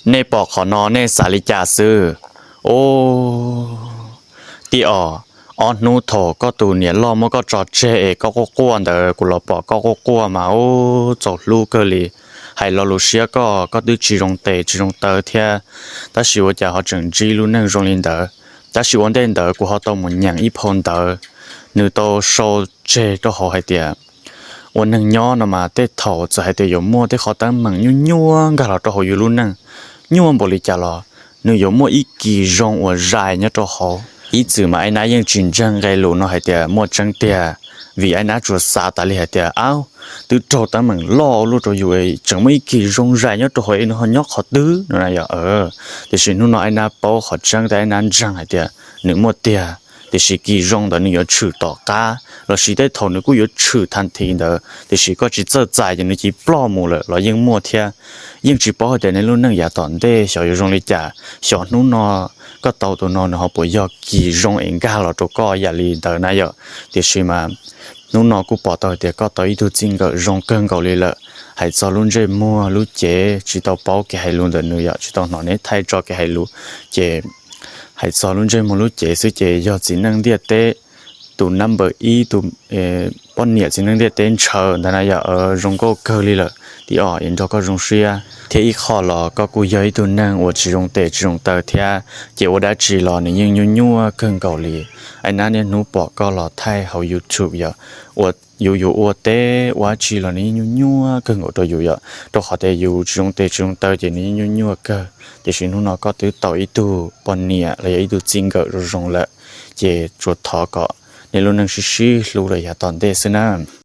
Nej pom qhov no nej xav li cas xwb? Ub, tij os, ob hnub thaum koj tus niam loj muab koj tso tseg es koj quaj quaj ntawd kuv los pom koj quaj quaj mas ub txaus hlub kawg li. Hais lo lus siab koj, koj twb tsis zoo tes tsis zoo taw thiab, tab sis ua cas ho tseem ntsib lub neej zoo li ntawd. Tab sis ua ntej ntawd kuv ho tau mus nyeem ib phau ntawv, nws tau sau tseg rau hauv hais tias ua neeg nyob no mas tej thaum txawm hais tias yuav muaj tej qhov teeb meem nyuaj nyuaj nkag los rau hauv yus lub neej, nyuaj npaum li cas los nws yuav muaj ib kis zoo uas zais nyob rau hauv. Ib txwm mas Aib Nab yeej tsis ntseeg nqe lus no hais tias muaj tseeb tiag, vim Aib Nab tsuas xav tas li hais tias, aub, twb raug teeb meem loj ua luaj rau yus, tseem muaj ib kis zoo zais nyob rau hauv es nws ho nyob qhov twg no na yom. Tiam sis hnub no Aib Nab paub qhov tseeb thiab Aib Nab ntseeg hais tias nws muaj tiag, tiam sis kis zoo ntawd nws yuav tshwm tom qab lossis tej thaum nws kuj yuav tshwm thaj thiv ntawd, tiam sis koj tsis txawj txais ces nws cia li ploj mus lawm los yeej muaj thiab. Yeej tsis paub hais tias nej lub neej yav tom ntej xyov yuav zoo li cas, xyov hnub no koj tau tus no nws ho puas yog kis zoo es nkag los rau koj yam li ntawd na yom. Tiam sis mas hnub no kuj pom tau hais tias koj tau ib tug txij nkawm zoo kawg nkaus li lawm. Hais txog lub ntsej muag lub cev tsis tau paub kev hais lus ntawm nws yom, tsis tau hnov neb thaij tso kev hais lus, ces hais txog lub ntsej muag lub cev xwb ces yog txiv neej ntiaj teb tus number ib, tus poj niam txiv neej ntiaj teb ntshaw ntawd na yom, zoo nkauj kawg li lawm. Tij os, es nrog koj zoo siab thiab ib qho los koj kuj yog ib tug neeg uas tsis zoo tes tsis zoo taw thiab, ces ua dab tsi los nws yeej nyuaj nyuaj kawg nkaus li. Aib Nab niaj hnub pom koj los thaij hauv YouTube yom, uas yus yuav ua teb ua dab tsi los nws yeej nyuaj nyuaj kawg nkaus rau yus yom, rau qhov tias yus tsis zoo tes tsis zoo taw ces nws yeej nyuaj nyuaj kawg. Tiam sis hnub no koj twb tau ib tug poj niam los yog ib tug txij nkawm zoo zoo lawm, ces tsuas thov kom nej lub neej sib sib hlub rau yav tom ntej xwb na.